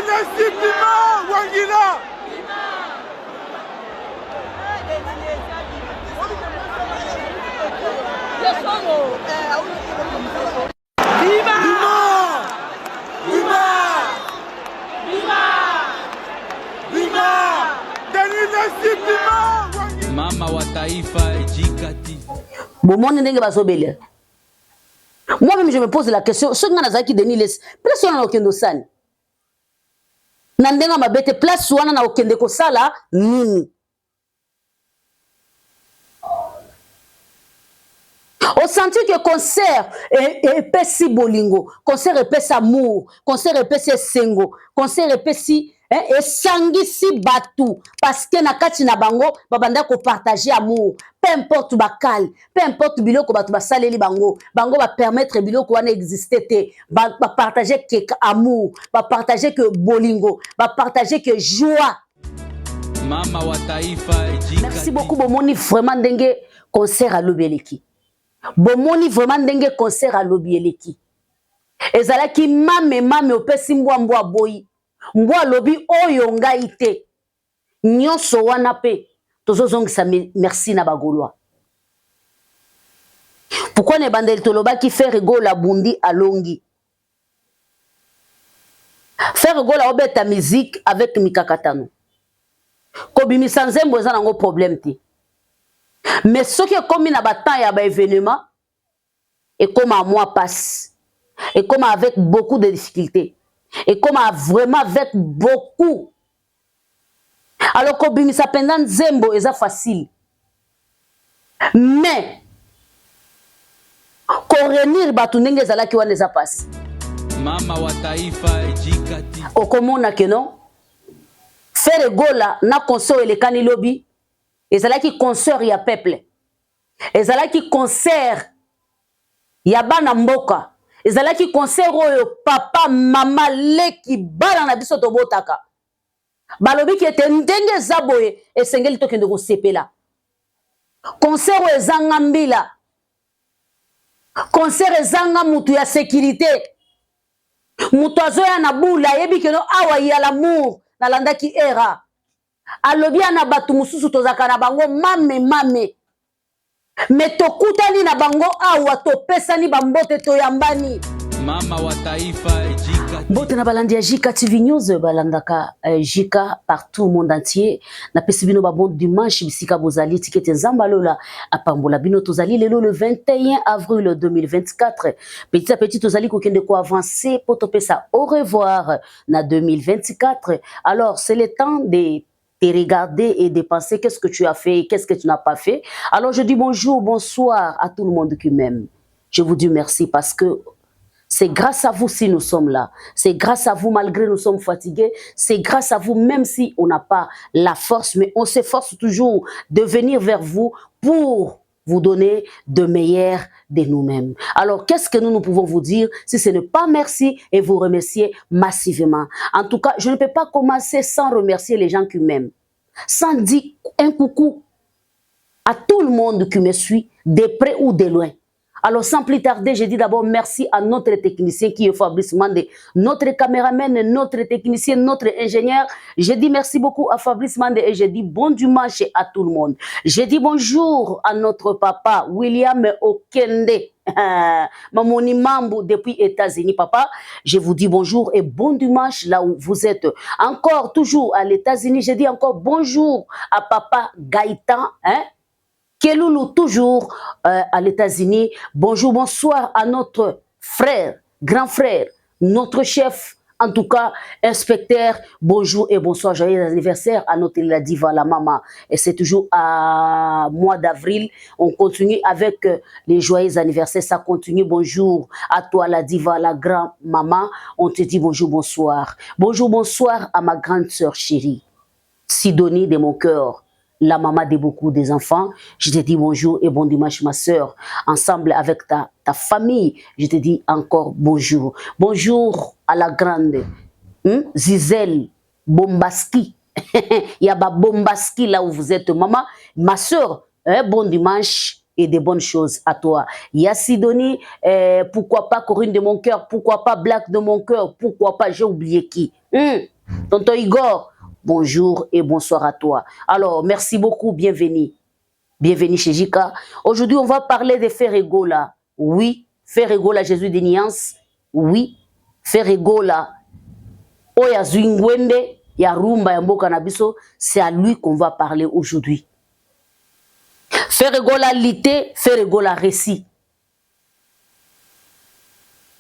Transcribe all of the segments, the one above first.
Denis Bima Wangila. Bima! Bima! Bima! Bima! Denis Bima! Mama wa taifa ejikati. Bomoni ndenge bazobelela. Moi-même je me pose la question, soki nga nazalaki Denis Lessi, place wana nakokende osani? Na ndenge mabe te, place wana nakokende kosala nini? Osentir que concert epesi bolingo, concert epesi amour, concert epesi esengo, concert epesi esangisi batu parce que na kati na bango babanda ko partager amour, peu importe bakale, peu importe biloko bato basaleli bango, bango ba permettre biloko wana existe te, ba partager que amour, ba partager que bolingo, ba partager que joie. Mama wa taifa. Merci beaucoup bomoni vraiment ndenge concert alobi eleki. Bomoni vraiment ndenge concert alobi eleki. Ezalaki mame mame opesi mbwa mbwa boyi. Mbwa alobi oyo ngai te. Nyonso wana pe tozozongisa merci na ba Gaulois. Pourquoi na ebandeli tolobaki Ferre Gola abundi alongi. Ferre Gola obeta musique avec mikakatano. Kobimisa nzembo eza nango problème te. Mais soki ekomi na ba temps ya ba événement ekoma mwa pasi. Ekoma avec beaucoup de difficultés. Ekoma vraiment avec beaucoup. Alors kobimisa penza nzembo eza facile. Mais ko reunir bato ndenge ezalaki wana eza pasi. Mama wa taifa ejikati. Okomona que non Ferre Gola na concert elekani lobi ezalaki concert ya peuple. Ezalaki concert ya bana mboka. Ezalaki concert oyo papa, mama, leki, bana na biso tobotaka. Balobi ki ete ndenge eza boye esengeli tokende kosepela. Concert oyo ezanga mbila. Concert ezanga mutu ya securite. Mutu azoya na boule ayebi que no awa ya l'amour nalandaki era. Alobi ya na batu mususu tozalaka na bango mame mame. Mais tokutani na bango awa topesani ba mbote toyambani. Mama wa taifa JK. Mbote na balandi ya JK TV News balandaka JK partout monde entier. Napesi bino ba bon dimanche bisika bozali tikete Nzambe lola apambola bino. Tozali lelo le 21 avril 2024. Petit à petit tozali kokende ko avancer po topesa au revoir na 2024. Alors c'est le temps de te regarder et de penser qu'est-ce que tu as fait et qu'est-ce que tu n'as pas fait. Alors je dis bonjour, bonsoir à tout le monde qui m'aime. Je vous dis merci parce que c'est grâce à vous si nous sommes là. C'est grâce à vous malgré nous sommes fatigués. C'est grâce à vous même si on n'a pas la force, mais on s'efforce toujours de venir vers vous pour vous donner de meilleur de nous-mêmes. Alors, qu'est-ce que nous, nous pouvons vous dire si ce n'est pas merci et vous remercier massivement? En tout cas, je ne peux pas commencer sans remercier les gens qui m'aiment, sans dire un coucou à tout le monde qui me suit, de près ou de loin. Alors, sans plus tarder, je dis d'abord merci à notre technicien qui est Fabrice Mandé, notre caméraman, notre technicien, notre ingénieur. Je dis merci beaucoup à Fabrice Mandé et je dis bon dimanche à tout le monde. Je dis bonjour à notre papa William Okende, Mamoni Mambo depuis États-Unis. Papa, je vous dis bonjour et bon dimanche là où vous êtes. Encore, toujours à l'États-Unis, je dis encore bonjour à papa Gaëtan, hein? Keloulou toujours à l'États-Unis. Bonjour, bonsoir à notre frère, grand frère, notre chef, en tout cas, inspecteur. Bonjour et bonsoir, joyeux anniversaire à notre la diva, la maman. Et c'est toujours à mois d'avril. On continue avec les joyeux anniversaires. Ça continue. Bonjour à toi, la diva, la grand-maman. On te dit bonjour, bonsoir. Bonjour, bonsoir à ma grande sœur chérie, Sidonie de mon cœur, la maman de beaucoup des enfants. Je te dis bonjour et bon dimanche, ma sœur. Ensemble avec ta famille, je te dis encore bonjour. Bonjour à la grande, Zizel Bombaski. Il y a ba Bombaski là où vous êtes, maman. Ma sœur, hein, bon dimanche et de bonnes choses à toi. Il y a Sidonie, pourquoi pas Corinne de mon cœur, pourquoi pas Black de mon cœur, pourquoi pas, j'ai oublié qui. Tonton Igor, bonjour et bonsoir à toi. Alors, merci beaucoup, bienvenue. Bienvenue chez Jika. Aujourd'hui, on va parler de Ferre Gola. Oui, Ferre Gola, Jésus de Nuance. Oui, Ferre Gola. Oyo azwi ngwende ya rumba ya mboka na biso, c'est à lui qu'on va parler aujourd'hui. Ferre Gola lutté, Ferre Gola réussi.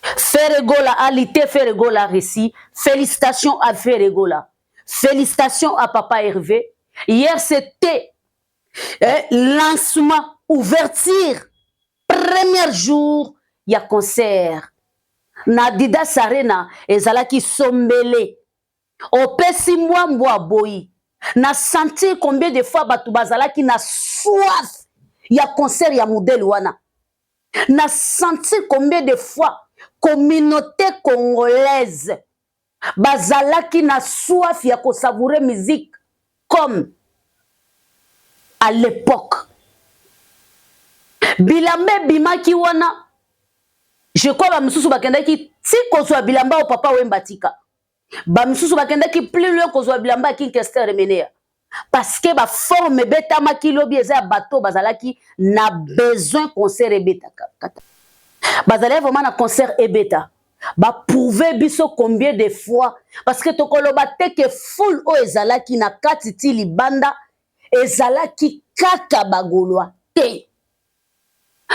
Ferre Gola a lutté, Ferre Gola réussi. Félicitations à Ferre Gola. Félicitations à Papa Hervé. Hier, c'était lancement, ouverture, premier jour, il y a concert. Na Adidas Arena, ezalaki sombele. Opesi mbwa, mbwa aboyi. Na sentir combien de fois bato bazalaki na soif ya concert ya modèle wana. Na sentir combien de fois communauté congolaise bazalaki na soif ya kosavourer musique comme à l'époque. Bilamba ebimaki wana, je crois bamisusu bakendaki ti kozwa bilamba oyo Papa Wemba tika, bamisusu bakendaki plus loin kozwa bilamba ya King Kester Emeneya, parce que baforme ebetamaki lobi eza ya bato bazalaki na besoin concert ebetaka. Bazalaki vraiment na concert ebeta, baprouve biso combien de fois, parce que tokoloba te ke foule oyo ezalaki na kati ti libanda ezalaki kaka bagaulois te,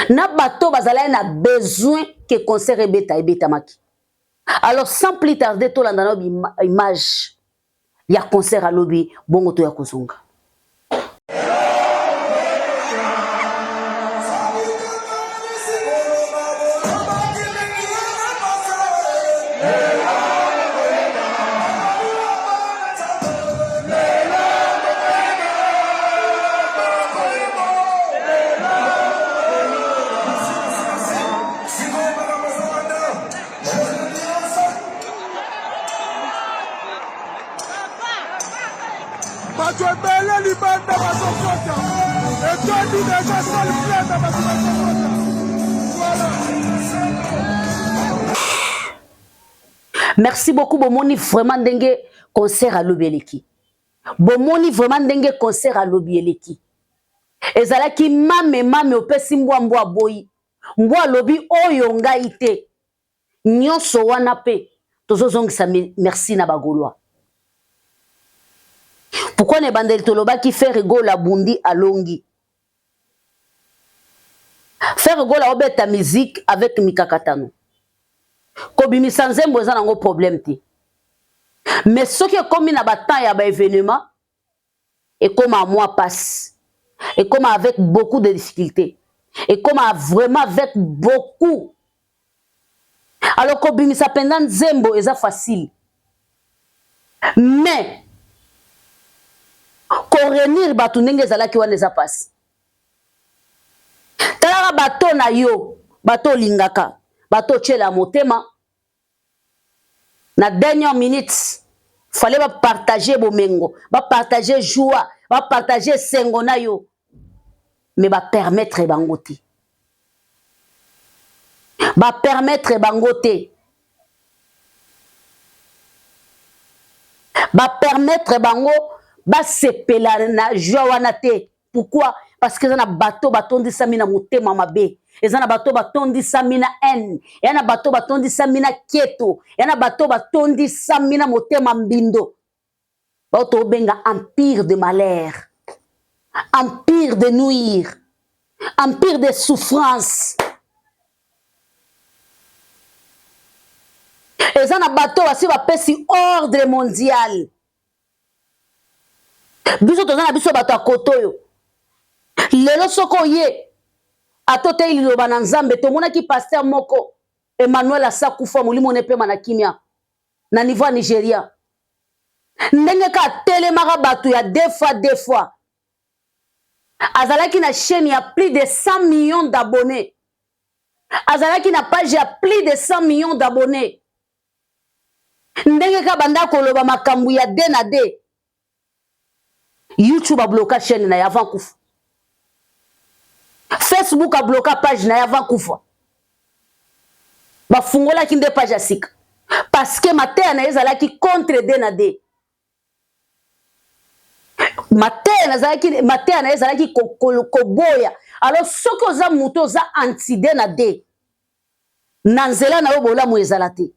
na bato bazalaki na besoin ke concert ebeta, ebetamaki. Alors, sans plus tarder, tolanda na image ya concert alobi bongo, toya kozonga. Bato ebele libanda bazokota, etondi deja salle pleine, bato bazokota, voilà. Merci beaucoup. Bomoni vraiment ndenge concert alobi eleki, bomoni vraiment ndenge concert alobi eleki. Ezalaki mame mame, opesi mbwa, mbwa aboyi, mbwa alobi oyo ngai te. Nyonso wana mpe tozozongisa merci na bagaulois. Pourquoi na ebandeli tolobaki Ferre Gola abundi, alongi? Ferre Gola obeta musique avec mikakatano. Kobimisa nzembo eza nango problème te, mais soki ekomi na batemps ya baévénement, ekóma mwa passe, ekóma avec beaucoup de difficultés, ekóma vraiment avec beaucoup. Alors kobimisa mpenza nzembo eza facile, mais koréunir bato ndenge ezalaki wana eza pasi. Talaka bato na yo, bato olingaka, bato otyela motema, na dernière minute fallait bapartage bomengo, bapartage joie, bapartage esengo na yo, mais bapermettre bango te, bapermettre bango te, bapermettre bango basepela na joie wana te. Pourquoi? Parce que eza na bato batondisami na motema mabe, eza na bato batondisami na haine, eza na bato batondisami na keto, eza na bato batondisami na motema mbindo. Bao tobenga empire de malheur, empire de nuire, empire de souffrance. Eza na bato basi bapesi ordre mondial. Biso toza na biso bato ya koto oyo lelo soki oye atotei liloba na Nzambe. Tomonaki pasteur moko, Emmanuel Asakufa, molimo na epema na kimia, na niveau ya Nigeria, ndenge ka atelemaka bato ya deux fois deux fois. Azalaki na chaîne ya plus de 100 millions d'abonnés, azalaki na page ya plus de 100 millions d'abonnés. Ndenge ka banda koloba makambo ya d na d, YouTube abloka chaîne na ye avant kufa, Facebook abloka page na ye avant kufa, bafungolaki nde page ya sika parce que mateya na ye ezalaki contre d na d. Mateya nazalaki mateya na ye ezalaki koboya. Alors soki oza moto oza antide na de na nzela na yo bolamu ezala te.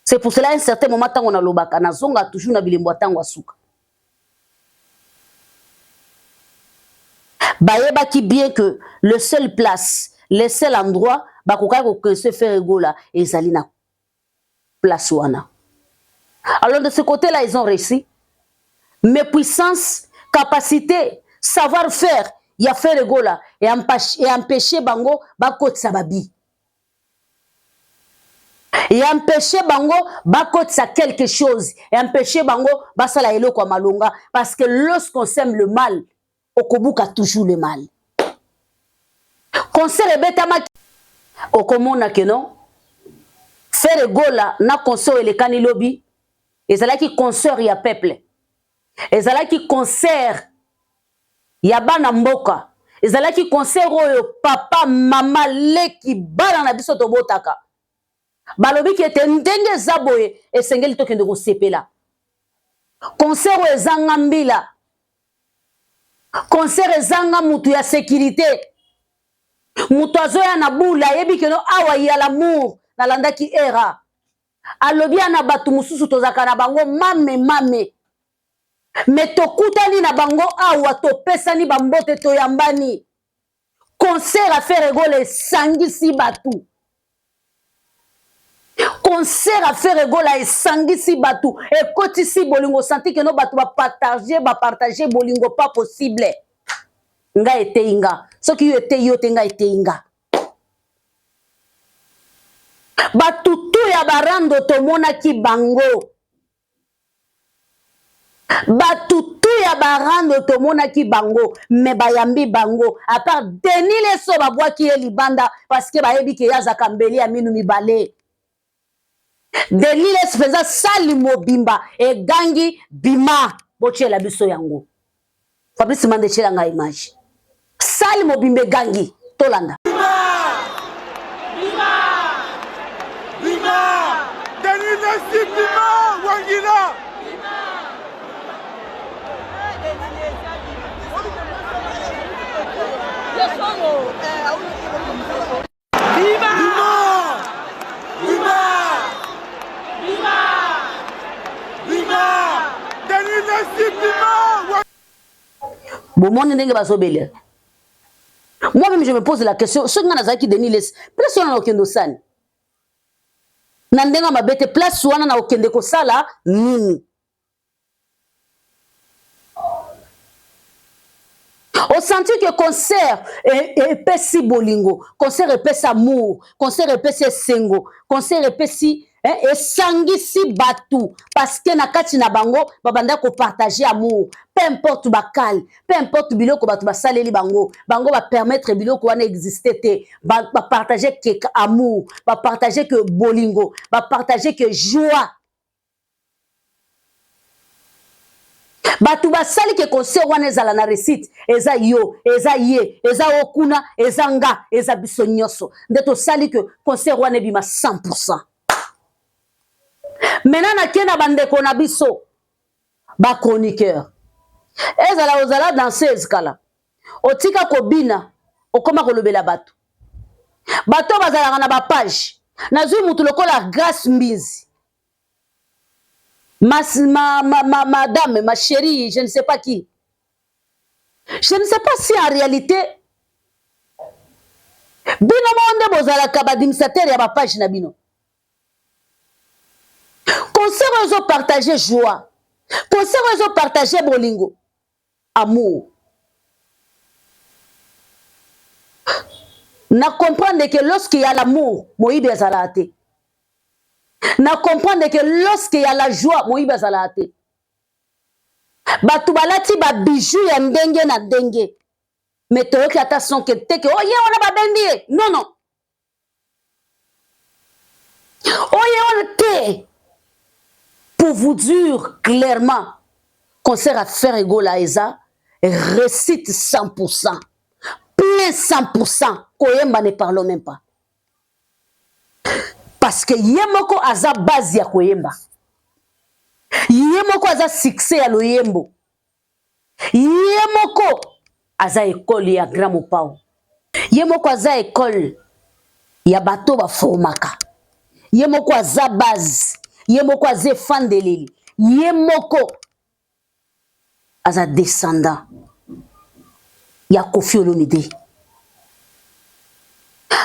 C'est pour cela un certain moment ntango nalobaka nazonga toujours na bilembo ya ntango ya suka. Bayebaki bien que le seul place, le seul endroit bakokaki kokense Ferre Gola ezali na place wana. Alors de ce côté-là, ils ont réussi. Mais puissance, capacité, savoir-faire ya Ferre Gola et empêcher bango bakotisa babi. Et empêcher bango bakotisa quelque chose. Et empêcher bango basala eloko ya malonga parce que lorsqu'on sème le mal, okobuka toujours le mal. Concert ebetamaki okomona ke non Ferre Gola na concert elekani lobi ezalaki concert ya peuple, ezalaki concert ya bana mboka, ezalaki concert oyo papa mama leki bana na biso tobotaka balobi ke ete ndenge eza boye esengeli tokende kosepela. Concert oyo ezanga mbila, concert ezanga mutu ya sécurité, mutu azoya na bula ayebi keno awa ya l'amour. Nalandaki era alobi ya na bato mosusu tozalaka na bango mame mame, me tokutani na bango awa, topesani bambote, toyambani. Concert ya Ferre Gola esangisi bato, concert ya Ferre Gola esangisi bato, ekotisi bolingo, santi keno bato bapartage bapartage bolingo pas possible. Ngai eteyi nga, soki yo eteyi yo te, ngai eteyi nga. Batutu ya barando tomonaki bango, batutu ya barando tomonaki bango, me bayambi bango à part Denis Leso babwaki ye libanda parce que bayebi ke ye azaka mbeli ya minu mibale. Denis Leso mpenza sali mobimba egangi bima, botiela biso yango. Fabrice Mande tiela ngai image, sali mobimba egangi, tolanda. Bima! Bima! Denis Lessi, bima! Wangila! Bima! Bima! Bima! Bima! Denis Lessi, bima! Bomoni ndenge bazobelela. Moi-même je me pose la question, soki nga nazalaki Denis Lessi, place wana nakokende osani na ndenge mabe te, place wana nakokende kosala nini? Osanti ke concert epesi bolingo, concert epesi amour, concert epesi esengo, concert epesi esangisi bato parce que na kati na bango babanda kopartage amour, peu importe bakale, peu importe biloko bato basaleli bango, bango bapermettre biloko wana existe te, bapartage ke amour, bapartage ke bolingo, bapartage ke joie. Bato basali ke concert wana ezala na réussite, eza yo, eza ye, eza o kuna, eza nga, eza biso nyonso nde tosali ke concert wana ebima 100%. Maintenant nake na bandeko na biso ba chroniqueur, ezala ozala danseuse kala, otika kobina, okoma kolobela bato, bato bazalaka na bapage. Nazwi mutu lokola Grace Mbinzi, ma, ma, ma, ma, madame, ma chérie, je ne sais pas qui. Je ne sais pas si en réalité, bino moko nde bozalaka baadministrateur ya bapage na bino. Concert oyo ezopartage joie, concert oyo ezopartage bolingo, amour. Na comprendre que lorsqu'il y a l'amour, moyibi azalaka te. Na comprendre que lorsqu'il y a la joie, moyibi azalaka te. Bato balati ba bijoux ya ndenge na ndenge, mais toyoki ata son ke te ke oye wana babendi ye. Non, non, oye wana te. Pour vous dire clairement, concert à Ferre Gola eza réussite 100%, plein 100%. Koyemba ne parlons même pas, parce que ye moko aza base ya koyemba, ye moko aza succès ya loyembo. Ye moko aza ekole ya Grand Mopao. Ye moko aza ekole ya bato baformaka. Ye moko aza base. Ye moko aza efandeleli. Ye moko aza descendant ya Koffi Olomide.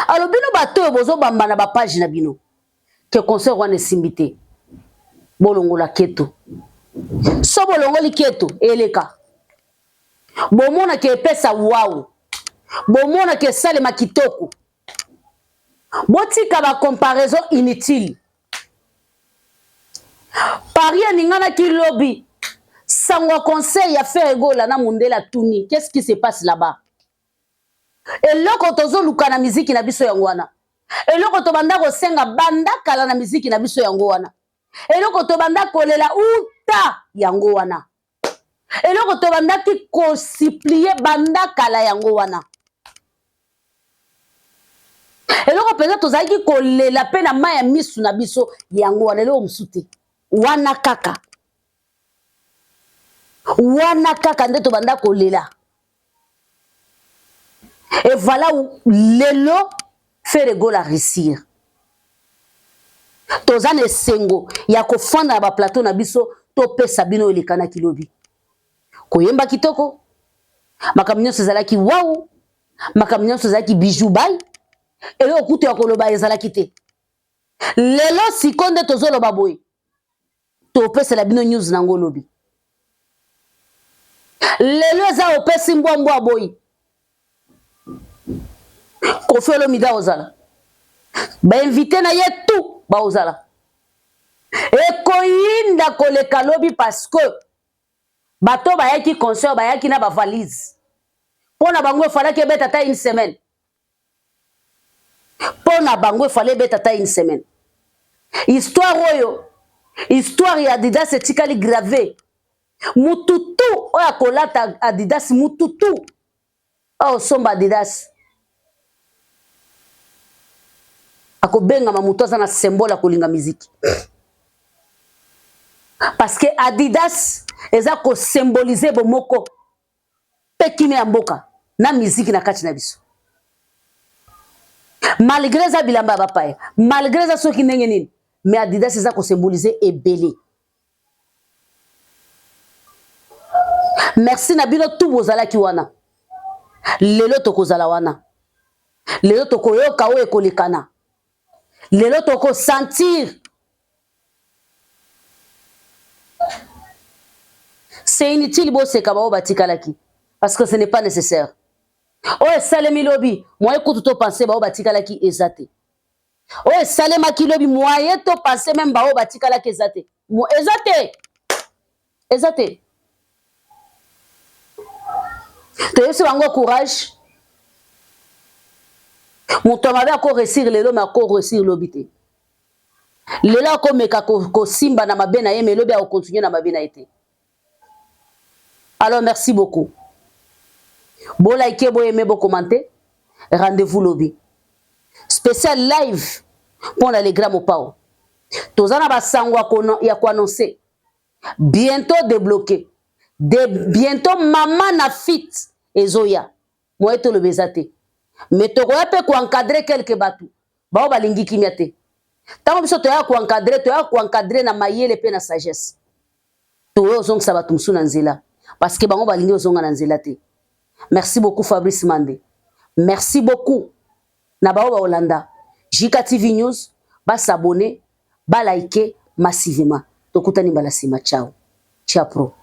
Alors bino bato oyo bozobamba na bapage na bino ke concert wana esimbi te, bolongola keto. So bolongoli keto eleka, bomona ke epesa wau, bomona ke esalema kitoko. Botika ba comparaison inutile. Paris eninganaki lobi, sango ya conseil ya Ferre Gola na mundele atuni qu'est-ce qui se passe là-bas? Eloko tozoluka na miziki na biso yango wana. Eloko tobanda kosenga banda kala na miziki na biso yango wana. Eloko tobanda kolela uta yango wana. Eloko tobandaki kosuplie banda kala yango wana. Eloko mpenza tozalaki kolela mpe na mai ya misu na biso yango wana, eloko mosusu te. Wana kaka. Wana kaka nde tobanda kolela. Et voilà où lelo Ferre Gola réussir. Toza na esengo ya kofanda na ba plateau na biso topesa bino elekanaki lobi. Koyemba kitoko, makambo nyonso ezalaki wawu, makambo nyonso ezalaki bijou bay, eloko kutu ya koloba ezalaki te. Lelo siko nde tozoloba boye, topesela bino news nango lobi. Lelo eza opesi mbwa mbwa boyi. Koffi Olomide ozala. Ba invité na ye tout ba ozala. Ekoyinda koleka lobi parce que bato bayaki concert bayaki na ba valise. Pona bango efalaki ebeta ata une semaine. Pona bango efale ebeta ata une semaine. Histoire oyo, histoire ya Adidas etikali grave. Mutu tout oyo akolata Adidas, mutu tout oyo osomba Adidas akobengama mutu aza na symbole ya kolinga miziki. Parce que Adidas eza ko symboliser bomoko mpe kimia ya mboka na miziki na kati na biso. Malgré eza bilamba ya bapaya, malgré eza soki ndenge nini, mais Adidas eza ko symboliser ebele. Merci na bino tout bozalaki wana. Lelo tokozala wana. Lelo tokoyoka oyo ekolekana. Lelo toko sentir. C'est inutile boseka baoyo batikalaki parce que ce n'est pas nécessaire. Oyo esalemi lobi, moyen kutu to penser baoyo batikalaki eza te. Oyo esalemaki lobi, moyen to penser même baoyo batikalaki eza te. Eza te. Eza te. Toyebisi bango courage. Moto ya mabe ako réussir lelo mais ako réussir lobi te. Lelo akomeka kosimba na mabe na ye mais lobi akocontinue na mabe na ye te. Alors merci beaucoup. Bo liker, bo aimer, bo commenter. Rendez-vous lobi. Spécial live pour le grand Mopao. Toza na basango ya ko annoncer. Bientôt débloqué. De bientôt maman na fit ezoya. Moye toloba eza te. Mais tokoya pe ko encadrer quelques batu. Bao balingi kimia te. Tango biso toya ko encadrer, toya ko encadrer na mayele pe na sagesse. Toye ozongisa bato mosusu na nzela parce que bango balingi ozonga na nzela te. Merci beaucoup Fabrice Mande. Merci beaucoup na bao baolanda JK TV News, ba s'abonner, ba liker massivement. Tokutani mbala sima. Ciao. Ciao pro.